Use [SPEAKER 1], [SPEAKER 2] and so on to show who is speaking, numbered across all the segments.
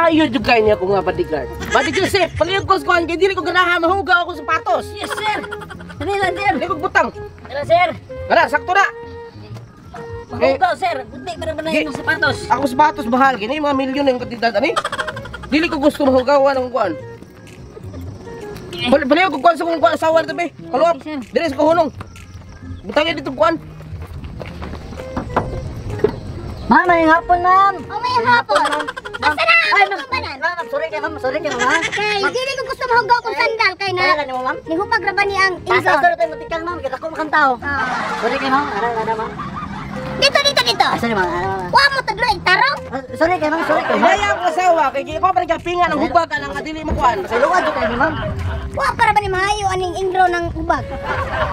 [SPEAKER 1] Maayo jud kay niya ko nga bodyguard. Buddy Joseph, palihog ko sa kuan kay dili ko ganahan mahugaw ako sapatos.
[SPEAKER 2] Yes, sir. Dali lang, sir.
[SPEAKER 1] Dili ko butang.
[SPEAKER 2] Dali, sir.
[SPEAKER 1] Kana sakto na.
[SPEAKER 2] Mahugaw, sir. Bunti pa naman na yung sapatos.
[SPEAKER 1] Ako sapatos mahal kini mga milyon ang kantidad ani. Dili ko gusto mahugawan ang kuan. Palihog ko kuan sa kong kuan asawa dito be. Kaluap.
[SPEAKER 2] Okay, sir.
[SPEAKER 1] Dili sa kahunong. Butangin dito kuan.
[SPEAKER 2] Ma'am, may hapon, ma'am.
[SPEAKER 3] O may hapon. Asa na
[SPEAKER 2] Ay,
[SPEAKER 3] ang
[SPEAKER 2] ma'am.
[SPEAKER 3] kabanan?
[SPEAKER 2] Ma'am, sorry kay ma'am. Sorry kay ma'am, ha?
[SPEAKER 3] Kay dili ko gusto mahugaw kong sandal kay na.
[SPEAKER 2] Kaya mo, ma'am.
[SPEAKER 3] Nihupag ra ba ni ang
[SPEAKER 2] Asa,
[SPEAKER 3] inzon?
[SPEAKER 2] sorry tayo matikang, ma'am. Kita ko makang tao.
[SPEAKER 3] Ah.
[SPEAKER 2] Sorry kay ma'am. Ara, ara, ma'am.
[SPEAKER 3] Dito, dito, dito.
[SPEAKER 2] Ah, sorry, ma'am. Ara, ma'am.
[SPEAKER 3] Wa mo tudlo tarong.
[SPEAKER 2] Ah, sorry kay ma'am. Sorry kay ma'am.
[SPEAKER 1] Inaya ang asawa kay ko pa nagapingan ang hubag ang dili mo kuan.
[SPEAKER 2] Sa luwag tayo ni ma'am.
[SPEAKER 3] Wa para ba ni maayo aning ingro ng ubag?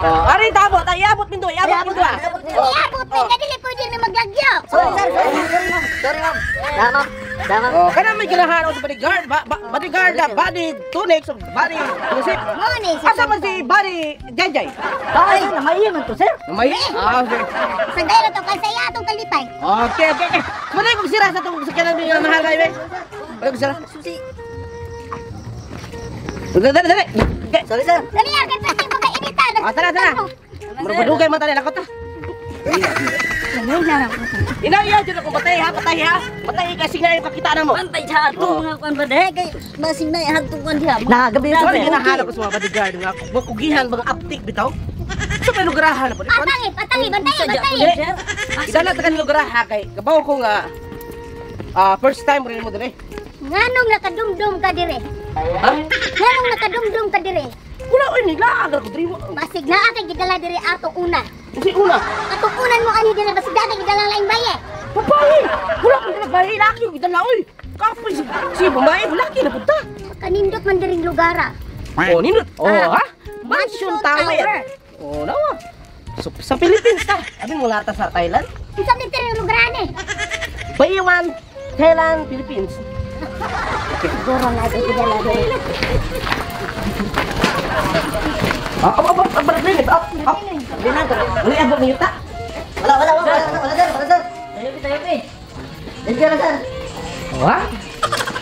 [SPEAKER 1] Oh, ari tabot, ay abot nindo, iabot nindo ah.
[SPEAKER 3] Iabot pa kay dili pwede mi maglagyo.
[SPEAKER 2] Sorry, sir. Sorry, ma'am. Sorry, ma'am. Sorry, ma'am. Tama. Tama.
[SPEAKER 1] Oh, kana may ganahan ako sa bodyguard, ba, ba, bodyguard, ah, body tunic, so body Joseph.
[SPEAKER 3] Mo ni si
[SPEAKER 1] Asa man si body Jayjay?
[SPEAKER 2] Ay, namayi man to, sir.
[SPEAKER 1] May ah, okay.
[SPEAKER 3] Sagay ra to kay saya atong kalipay.
[SPEAKER 1] Okay. Wala kong sira sa tong sakyanan ni mahal kayo eh. Wala kong sira.
[SPEAKER 2] Susi.
[SPEAKER 1] Dali, dali, dali. Okay.
[SPEAKER 2] Sorry, sir.
[SPEAKER 3] Dali ah, kay pwede makainita.
[SPEAKER 1] Ah, tara, tara. Murag man tani lakot ta.
[SPEAKER 3] Dali na ra.
[SPEAKER 1] Inaya jud ako patay ha, patay ha. Patay kasi na yung kakita na mo.
[SPEAKER 2] Pantay sa atong mga kuan ba deh kay basing na hatong kuan diha. Na gabi
[SPEAKER 1] Sorry, ginahanap ko sa mga bodyguard nga kugihan bang aptik bitaw. Sa may lugarahan na po.
[SPEAKER 3] Patangi, patangi, bantayi, bantayi.
[SPEAKER 2] Sir.
[SPEAKER 1] Idala ta kanil lugaraha kay kabaw ko nga ah first time rin mo dire.
[SPEAKER 3] Nganong nakadumdum ka dire?
[SPEAKER 1] Ha?
[SPEAKER 3] Nganong nakadumdum ka dire?
[SPEAKER 1] Wala oy niglaag ra ko diri.
[SPEAKER 3] Basig naa kay gidala dire ato una.
[SPEAKER 1] Kasi una,
[SPEAKER 3] Atong unan mo ani dire basig naa kay gidala laing baye.
[SPEAKER 1] babae. Wala ko dala babae laki ko gidala oy. Kapoy si si babae laki na punta.
[SPEAKER 3] Kanindot man diring lugar ah.
[SPEAKER 1] Oh, nindot. Oh,
[SPEAKER 3] Ah,
[SPEAKER 1] ha? Mansion
[SPEAKER 3] Mansion
[SPEAKER 1] Tower.
[SPEAKER 3] Tower.
[SPEAKER 1] Oh, nawa. So, sa Philippines ta. Abi mo lata sa Thailand.
[SPEAKER 3] Unsa man diring lugar ani?
[SPEAKER 1] Bayawan, Thailand, Philippines.
[SPEAKER 3] Siguro na kay gidala dire.
[SPEAKER 1] Ah, up, up, up, up, up, up, up. Wala abot niyo ta.
[SPEAKER 2] Wala, wala, wala, wala, wala, sir, wala, sir. Tayo, tayo, tayo. Thank you, sir.
[SPEAKER 1] Oh, ha?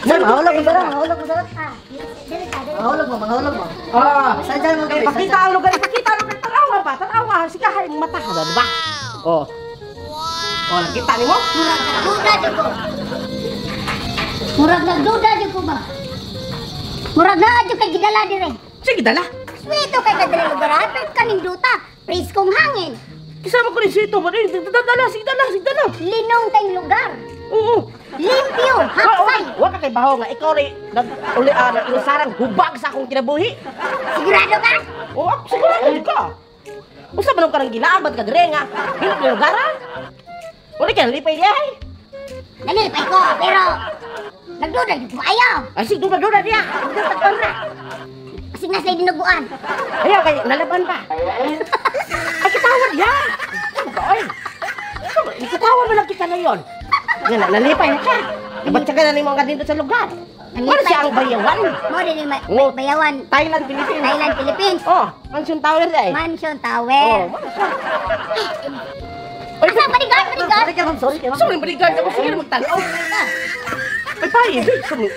[SPEAKER 2] Sir, mahulog mo, sir. Mahulog mo, sir.
[SPEAKER 3] Ah, dili ka dili.
[SPEAKER 2] Mahulog mo, mahulog mo.
[SPEAKER 1] Ah,
[SPEAKER 2] Saan, saan mo
[SPEAKER 1] eh, pakita ang lugar, pakita ang lugar. Tanawa pa, tanawa. Sikahay mong mata, di ba? Oh. Oh, nakita nimo?
[SPEAKER 3] Murag nagduda jud ko. Murag nagduda jud ko ba? Murag naa jud kay gidala dire.
[SPEAKER 1] Sige, dala.
[SPEAKER 3] Sweeto kay ka dire lugar ah, pero kaninduta. Preskong hangin.
[SPEAKER 1] Kasama ko rin sito. Dala, sige, dala, sige, dala.
[SPEAKER 3] Linong kay lugar.
[SPEAKER 1] Oo.
[SPEAKER 3] Limpyo, hapsay.
[SPEAKER 1] Wa ka kay baho nga ikaw rin nag uli ah, nag-inusarang hubag sa akong kinabuhi.
[SPEAKER 3] Sigurado ka?
[SPEAKER 1] Oo, ako sigurado jud ka. Usa man ka nang gilaabat ka dire nga. Hinot ni lugar ha? Wala ka nalipay diya ay.
[SPEAKER 3] Nalipay ko, pero nagduda jud ko ayaw.
[SPEAKER 1] Ay sige, duda-duda diya. Duda ra.
[SPEAKER 3] Kasi nasa dinuguan.
[SPEAKER 1] Ayaw kay nalaban pa. Ay kitawad diya. Ano ba oy? Kitawad mo lang kita na yon. Nga na, nalipay na ka. Nabatsaga na nimo nga dito sa lugar. Wala siya ang bayawan.
[SPEAKER 3] Mo din yung
[SPEAKER 1] Oo.
[SPEAKER 3] bayawan.
[SPEAKER 1] Thailand, Philippines.
[SPEAKER 3] Thailand, Philippines.
[SPEAKER 1] Oh, Mansion Tower ay.
[SPEAKER 3] Mansion
[SPEAKER 1] Oh,
[SPEAKER 3] Tower.
[SPEAKER 1] Oy,
[SPEAKER 3] Asa bodyguard, bodyguard?
[SPEAKER 2] Sorry kay ma'am, sorry kay ma'am.
[SPEAKER 1] Sorry, bodyguard ako sige na magtan-aw. Ay, paye, sorry.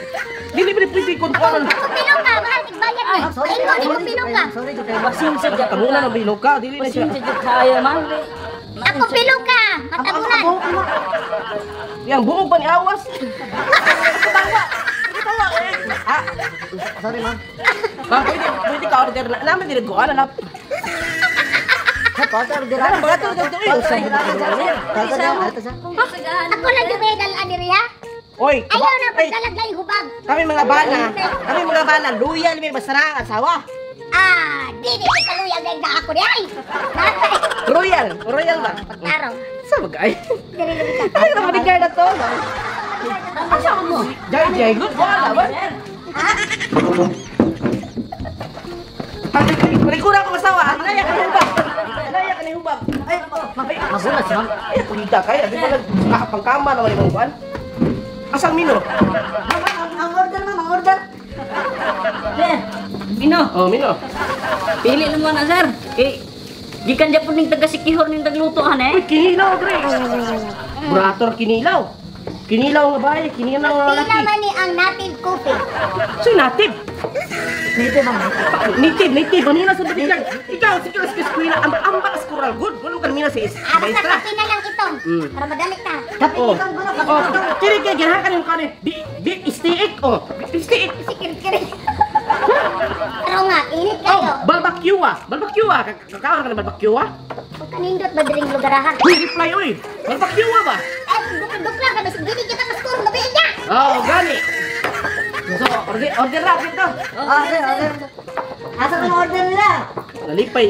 [SPEAKER 1] Dili ba pwede kontrol?
[SPEAKER 3] Kung pilong ka, mahal tigbayad mo.
[SPEAKER 2] Ma'am, sorry
[SPEAKER 3] Ay,
[SPEAKER 2] kay
[SPEAKER 3] ikaw, kung pilong ka.
[SPEAKER 2] Sorry kay Basin sa
[SPEAKER 1] Tabunan ang bilog ka, dili na siya.
[SPEAKER 2] kaya, ma'am.
[SPEAKER 3] Ako pilong ka, matabunan.
[SPEAKER 1] Yang buog pa ni awas. Katawa. Katawa. Eh. Ah,
[SPEAKER 2] Sorry, ma'am.
[SPEAKER 1] ma'am, pwede, pwede ka order na. Namin dili ko ano na.
[SPEAKER 2] Sir, order.
[SPEAKER 1] Ano ba ito? Ito eh.
[SPEAKER 2] Sir.
[SPEAKER 3] Ako lang yung may dala diri ha.
[SPEAKER 1] Oy,
[SPEAKER 3] Ayaw na
[SPEAKER 1] ay,
[SPEAKER 3] pagdalag laing hubag.
[SPEAKER 1] kami mga bana, loyal mi basta na ang asawa.
[SPEAKER 3] Ah, di di ko kaluyag na ako di ay. Nakay.
[SPEAKER 1] Royal, royal ba?
[SPEAKER 3] Pagtarong.
[SPEAKER 1] Sa bagay.
[SPEAKER 3] Diri lagi ka.
[SPEAKER 1] Ay, na bodyguard na to. Asa mo? Jay, Jay, good boy, ba?
[SPEAKER 3] Ha?
[SPEAKER 1] Malikura ako asawa. Naya ka ni hubag. Naya ka ni hubag.
[SPEAKER 2] Ay, magulat si ma'am.
[SPEAKER 1] Ay, pulita kay. Abi pa nagpangkama naman imong kuan. Asang mino?
[SPEAKER 2] Ma'am, ang order, ma'am, ang order.
[SPEAKER 4] Sir, Mino,
[SPEAKER 1] Oh, mino.
[SPEAKER 4] pili lang mo na, sir. Eh, gikan dyan po ning taga Sikihor ning tagluto han eh.
[SPEAKER 1] Uy, kinilaw, dre. Burator kinilaw. Kinilaw nga bae, kinilaw nga
[SPEAKER 3] Pila
[SPEAKER 1] lalaki.
[SPEAKER 3] man ni ang native coffee.
[SPEAKER 1] So native.
[SPEAKER 2] Native ang
[SPEAKER 1] Native, native. Mamina sa bigyan. Ikaw, sige sa eskwela, amba sa kural good. Wala ka mina sa
[SPEAKER 3] Ah, basta
[SPEAKER 1] maestra.
[SPEAKER 3] kape na lang itong. Para madali ta.
[SPEAKER 2] Kape
[SPEAKER 1] Oh.
[SPEAKER 2] itong gulo, kape
[SPEAKER 1] Oh,
[SPEAKER 2] itong.
[SPEAKER 1] kiri kay ganahan ka nimo kani. Bi bi steak oh. Bi steak.
[SPEAKER 3] Si kiri-kiri. Pero nga, init
[SPEAKER 1] Oh,
[SPEAKER 3] kayo.
[SPEAKER 1] barbecue ah. Barbecue ah. Kakaon ka ng barbecue ah.
[SPEAKER 3] Huwag kanindot ba diring lugar ha?
[SPEAKER 1] Uy, reply oy. Barbecue ah ba?
[SPEAKER 3] Eh, duk-duk lang kami. Dili kita maskuro, gabi niya.
[SPEAKER 1] Oh, gani. So, order order ra dito.
[SPEAKER 2] Ah, sir, order. Asa kang order nila?
[SPEAKER 1] Nalipay.